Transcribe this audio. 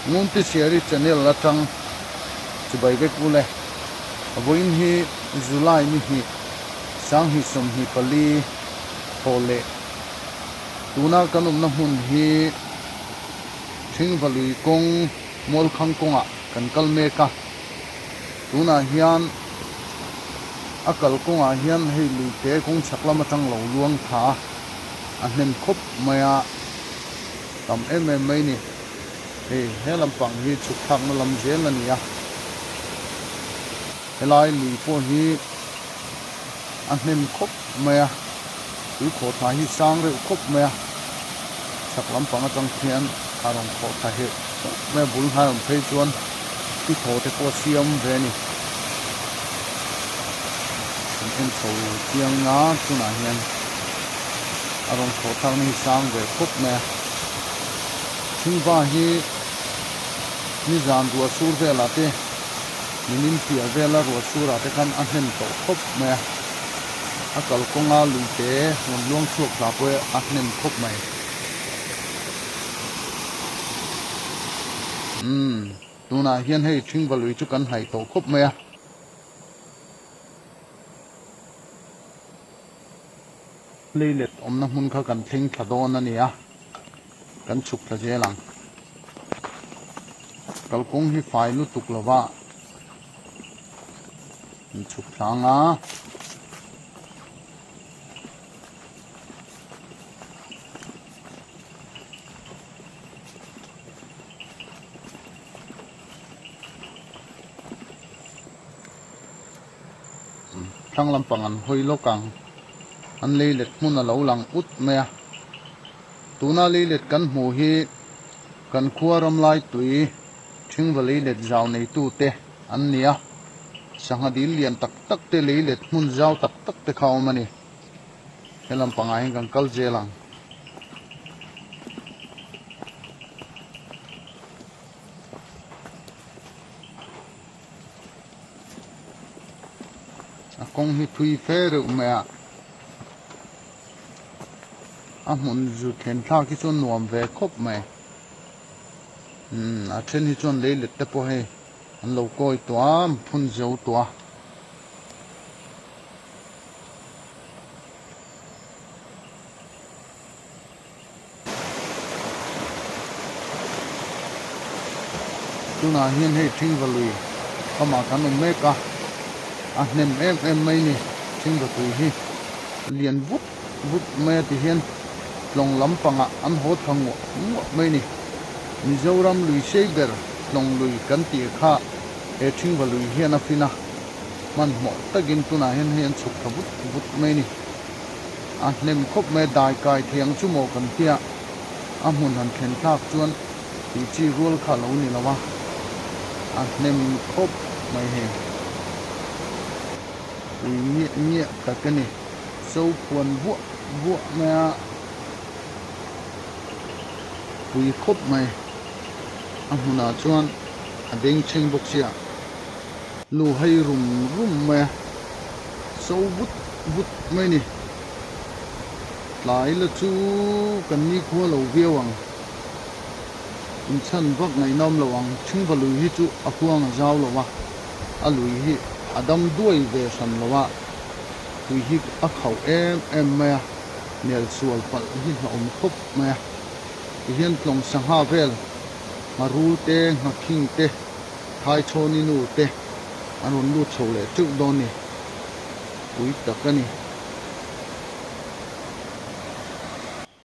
Ngunti Channel atang chibai vek ule. Vawiin hi July ni hnih Sanghnih 24 thaw leh tuna kan awmna hmun hi Thingvalui kawng Mualkhang kawngah kan kal mek a. Tunah hian a kal kawngah hian hei luite kawng chhak lam atang lo luang tha a, a hnem khawp mai a, tam em em mai ni. Hei he lampang hi chhuk thlakna lam zel a ni a, helai lui pawh hi a hnem khawp mai a, tui khawh thla hi sang reuh khawp mai a, chhak lampang atang khian a rawn khawh thla heuh heuh mai a, bul hnai awm phei chuan ti thaw te pawh a siam ve a ni. Kan en chho chiang a, tunah hian a rawn khawh thlakna hi sang ve khawp mai a. Thingva hi nizan ruah sur velah te nimin piah vela ruah surah te khan a hnem tawh khawp mai a, a kalkawnga luite rawn luang chhuak thla pawh a hnem khawp mai. Umm tunah hian hei Thingva lui chu kan hnaih tawh khawp mai a. Leilet awmna hmun kha kan thleng thla dawn a ni a, kan chhuk thla zel ang. Kalkawng hi fai lutuk lo va, kan chhuk thla ang a. Thlang lampang an hawi lawk ang. An leilet hmun a lo lang ut mai a. Tuna leilet kan hmuh hi kan khua ramlai tui thingva leilet zau neitute an ni a. Sangha dil lian tak tak te leilet hmun zau tak tak te kha a awm a ni. He lampangah hian kan kal zel ang. A kawng hi thui fe reuh mai a, a hmun zu thlen thlak hi chuan nuam ve khawp mai. Umm a then hi chuan lei let te pawh hei an lo kawi tawh a, an phun zo tawh a. Tunah hian hei Thingvalui kamah kan awm mek a, a hnem em em mai ni Thingvatui hi lian vut vut mai a ti hian tlawng lampangah an haw thla nguah nguah mai ni. Mizoram lui sei ber tlawng lui kan tih kha he Thingvalui hian a fin a, hmanhmawh takin tunah hian hei an chhuk thla vut vut mai ni. A hnem khawp mai a, dai kai thei ang chu maw kan tia, a hmun han thlen thlak chuan tih chi rual kha a lo ni lo a, a hnem khawp mai hei. Pui ngiah ngiah tak a ni, so phuan vuah vuah mai a, pui khawp mai, a hmunah chuan a bengchheng bawk sia, lu hei rum rum mai a, so vut vut mai ni. Tlai la chu kan nikhua lo viau ang. Inchhan vak ngaihnawm lo ang. Thingva lui hi chu a huang a zau lo a, a lui hi a dam duai ve hran lo a, tui hi a khauh em em mai a, nel sual palh hi hlauhawm khawp mai a. Tihian tlawng sangha vel, ngharul te, nghakhing te, thaichhawni nu te an rawn lut chho leh teuh dawn ni. Pui tak a ni.